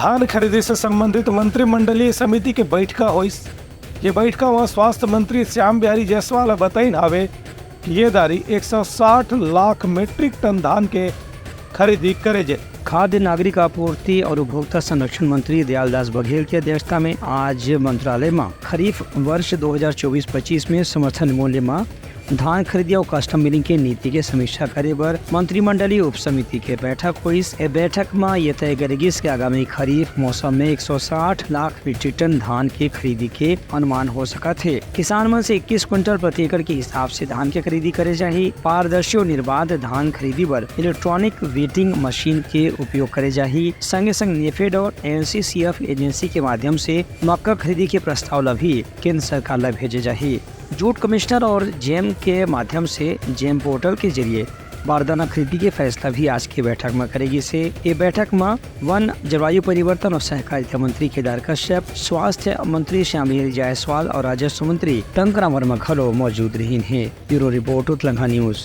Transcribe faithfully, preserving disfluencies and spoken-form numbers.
धान खरीदी से संबंधित मंत्रिमंडलीय समिति के बैठका होइस। ये बैठका म स्वास्थ्य मंत्री श्याम बिहारी जायसवाल ह बताइन हावे कि ये दारी एक सौ साठ लाख मीट्रिक टन धान के खरीदी करे जाही। खाद्य, नागरिक आपूर्ति और उपभोक्ता संरक्षण मंत्री दयालदास बघेल की अध्यक्षता में आज मंत्रालय में खरीफ वर्ष दो हज़ार चौबीस पच्चीस में समर्थन मूल्य में धान खरीदी और कस्टम मिलिंग के नीति के समीक्षा करे बर मंत्रिमंडलीय उपसमिति के बैठक होइस। ए बैठक में ये तय करे गिस कि आगामी खरीफ मौसम में एक सौ साठ लाख मीट्रिक टन धान के खरीदी के अनुमान हो सकत हे। किसान मन से इक्कीस क्विंटल प्रति एकड़ के हिसाब से धान के खरीदी करे जाही। पारदर्शी और निर्बाध धान खरीदी बर इलेक्ट्रॉनिक वेटिंग मशीन के उपयोग करे जाही। संगे संग नेफेड और एनसीसीएफ एजेंसी के माध्यम से मक्का खरीदी के प्रस्ताव ला भी केंद्र सरकार ला भेजे जाही। जूट कमिश्नर और जेम के माध्यम से जेम पोर्टल के जरिए बारदाना खरीदी के फैसला भी आज के बैठक में करे गिस हे। ये बैठक में वन, जलवायु परिवर्तन और सहकारिता मंत्री केदार कश्यप, स्वास्थ्य मंत्री श्याम बिहारी जायसवाल और राजस्व मंत्री टंकराम वर्मा घलो मौजूद रहिन हे। Bureau report, Utlangha news.